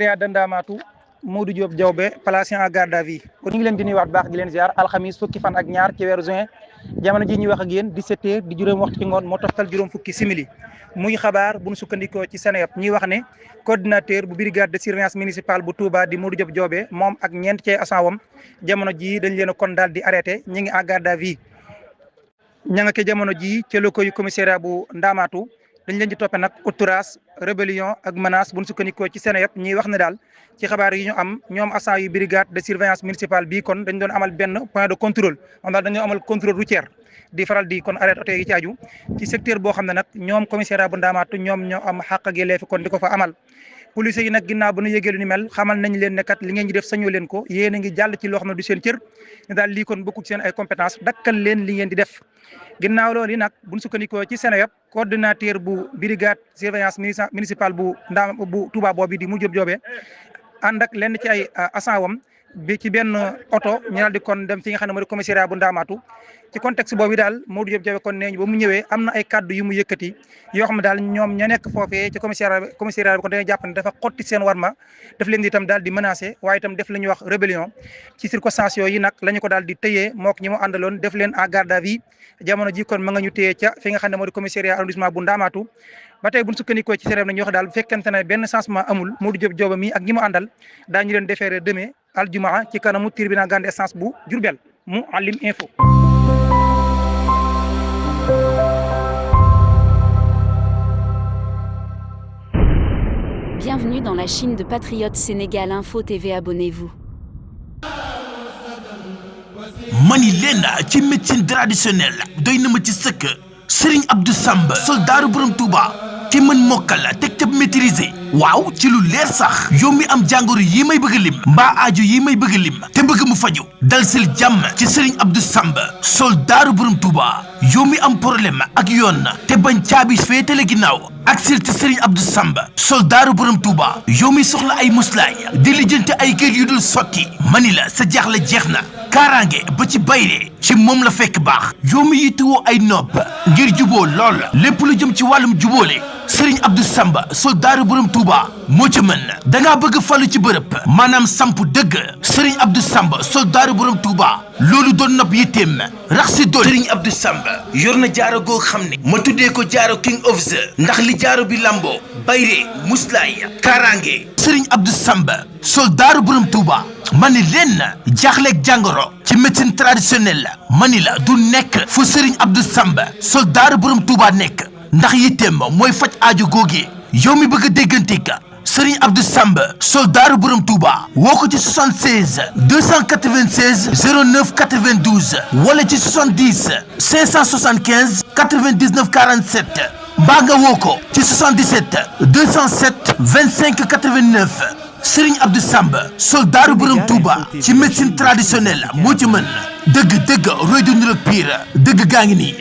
commissariat de Ndamatou Modou Diop Diawbe placé en garde à vue. kon ñu ngi leen di nuyuwaat baax di leen ziar alxamis fukki fan ak ñaar ci weeru juin jamono ji ñuy wax ak yéen 17h di juróom waxtu ci ngoon moo toftal juróom fukki simili muy xabaar bu ñu sukkandikoo ci Seneweb ñuy wax ne coordinateur bu brigade de surveillance municipale bu Touba di Modou Diop Diawbe moom ak ñeent ci asaawam jamono ji dañ leen a kon daal di arrêté ñi ngi en garde à vue ña nga ke jamono ji ci locaux yu commissariat bu Ndamatou dañ leen di toppee nag outrage rébellion ak menace bu ñu sukkandikoo ci Seneweb ñuy wax ne daal ci xabaar yi ñu am ñoom agent yu brigade de surveillance municipale bii kon dañ doon amal benn point de contrôle moom daal dañoo amal contrôle routier di faral di kon arrêté oto yi ci aju ci secteur boo xam ne nag ñoom commissariat bu Ndamatou ñoom ñoo am xàq ak yelleef kon di ko fa amal. police yi nag ginnaaw ba nu yëgee lu ni mel xamal nañ leen ne kat li ngeen di def sañoo leen ko yéen a ngi jàll ci loo xam ne du seen cër ne daal lii kon bokkul seen ay compétence dakkal leen li ngeen di def. ginnaaw loolu nag buñ sukkandikoo ci Seneweb coordinateur bu brigade surveillance municipale bu Touba boobu di Modou Diop Diawbe ànd ak lenn ci ay asaawam bi ci benn oto ñu daal di kon dem fi nga xam ne mooy commissariat bu Ndamatou ci contexte boobu daal Modou Diop Diawbe kon nee ba mu ñëwee am na ay kaddu yu mu yëkkati yoo xam ne daal ñoom ña nekk foofee ci commissariat bi kon dañuy jàpp ne dafa xotti seen warma daf leen di itam daal di menacé waaye itam def la ñuy wax rébellion ci circonstances yooyu nag la ñu ko daal di tëyee mook ñi mu àndaloon def leen en garde à vue jamono ji kon ma nga ñu téye ca fi nga xam ne mooy commissariat arrondissement bu Ndamatou ba tey buñ sukkandikoo ci Seneweb nañu wax daal bu fekkente ne benn changement amul Modou Diop Diawbe mi ak ñi mu àndal daañu leen déféré demain aljumaa ci kanamu tribunal grande instance bu Diourbel Mouhalim Info. Bienvenue dans la Chine de Patriote Sénégal Info TV, abonnez-vous. mani leen ci médecine traditionnelle doy na ma ci sëkk Serigne Abdou Samba soldaaru borom Touba ci mën mokkal teg ca maîtriser waaw ci lu leer sax yow mi am jàngoro yi may bëgg lim mbaa aaju yi may bëgg lim te bëgg mu faju dal sil jàmm ci Serigne Abdou Samba soldaaru borom Touba yow mi am problème ak yoon te bañ caabi féetale ginnaaw aksil ci Serigne Abdou Samba soldaaru borom Touba yow mi soxla ay muslaay di lijjanti ay kër yu dul sotti mani la sa jaaxle jeex na kaaraange ba ci bayre ci moom la fekk baax yow mi yittewoo ay nopp ngir juboo lool lépp lu jëm ci wàllum jubóole Serigne Abdou Samba soldaaru borom Touba moo ci mën dangaa bëgg falu ci bërëb maanaam samp dëgg Serigne Abdou Samba soldaaru borom Touba loolu doon nopp yitteem rax si dool Serigne Abdou Samba yor na jaaro goo xam ne ma tuddee ko jaaro king of the ndax li jaaro bi lamboo bayre muslaay kaaraange Serigne Abdou Samba soldaaru borom Touba mani leen jaaxleeg jàngoro ci médecine traditionnelle mani la du nekk fu Serigne Abdou Samba soldaaru borom Touba nekk ndax yitteem mooy faj aajo googee yow mi bëgg a déggante ka Serigne Abdou Samba soldaaru borom Touba woo ko ci 76 296 09 92 wala ci 70 575 99 47 mbaa nga woo ko ci 77 207 25 89 Serigne Abdou Samba soldaaru borom Touba ci médecine traditionnelle moo ci mën dëgg roy du niroog pire dëgg gaa ngi nii